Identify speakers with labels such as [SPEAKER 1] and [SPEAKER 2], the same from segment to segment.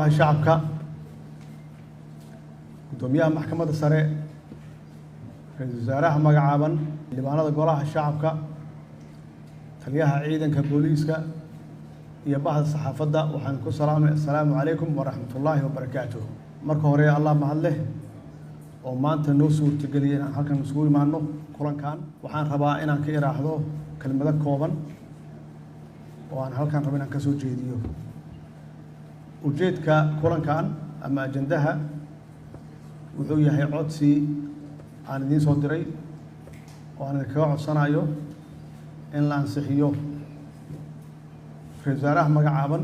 [SPEAKER 1] Golaha Shacabka, guddoomiyaha Maxkamadda Sare, ra-iisul wasaaraha magacaaban, xildhibaanada Golaha Shacabka, taliyaha ciidanka booliiska iyo bahda saxaafadda, waxaan ku salaamay: assalaamu calaykum waraxmatullaahi wabarakaatuh. Marka hore, Allah mahad leh oo maanta noo suurtageliyay inaan halkan isugu imaano kulankan. Waxaan rabaa inaan ka iraahdo kelmado kooban oo aan halkan rabo inaan ka soo jeediyo. Ujeedka kulankan ama ajandaha wuxuu yahay codsi aan idiin soo diray oo aan idinkaga codsanayo in la ansixiyo ra-isul wasaaraha magacaaban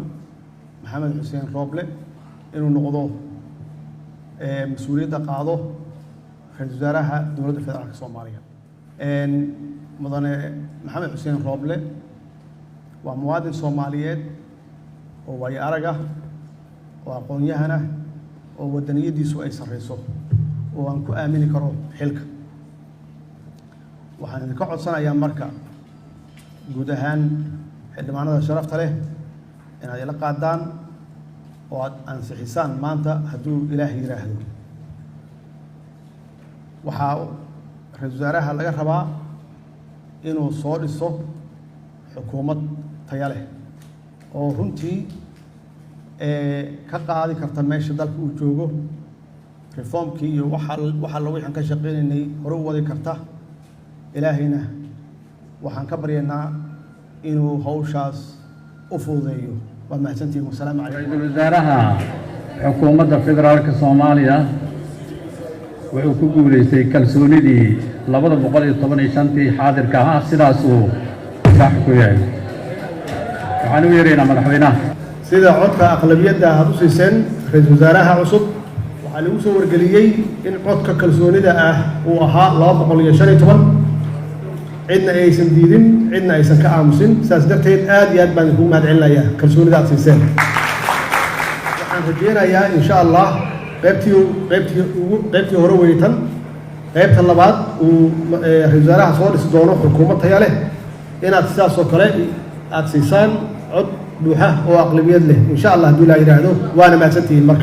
[SPEAKER 1] Maxamed Xuseen Rooble inuu noqdo, mas-uuliyadda qaado, ra-isul wasaaraha Dowladda Federaalka Soomaaliya. Mudane Maxamed Xuseen Rooble waa muwaadin Soomaaliyeed oo waayo arag ah, oo aqoon-yahan ah, oo waddaniyaddiisu ay sarreyso, oo aan ku aamini karo xilka. Waxaan idinka codsanayaa marka guud ahaan xildhibaanada sharafta leh inaad ila qaadaan oo aad ansixisaan maanta, hadduu Ilaah yidhaahdo. Waxaa ra-isul wasaaraha laga rabaa inuu soo dhiso xukuumad taya leh oo runtii ka qaadi karta meesha dalka uu joogo, reformkii iyo waxa la wixaan ka shaqeynaynay hore u wadi karta. Ilaahayna waxaan ka baryaynaa inuu hawshaas u fududeeyo. Waa mahadsantihin. Wasalaamu calaykum.
[SPEAKER 2] Ra-iisul wasaaraha Xukuumadda Federaalka Soomaaliya wuxuu ku guulaystay kalsoonidii 215-tii xaadirka ahaa, sidaasuu sax ku yahay. Waxaan u yeeraynaa madaxweynaha.
[SPEAKER 1] Sida codka aqlabiyadda aad u siiseen ra-iisul wasaaraha cusub, waxaa lagu soo wargeliyey in codka kalsoonida ah uu ahaa 215, cidna aysan diidin, cidna aysan ka aamusin. Sidaas darteed, aad iyo aad baan idinkugu mahad celinayaa kalsoonida aad siiseen. Waxaan rajeynayaa, insha Allah, qaybtii hore weytan, qaybta labaad uu ra-isul wasaaraha soo dhisi doono xukuumad taya leh inaad sidaas oo kale aada siisaan cod buuxa oo aqlabiyad leh, insha Allah, hadduu Ilaa yidhaahdo. Waana mahadsantihiin marka.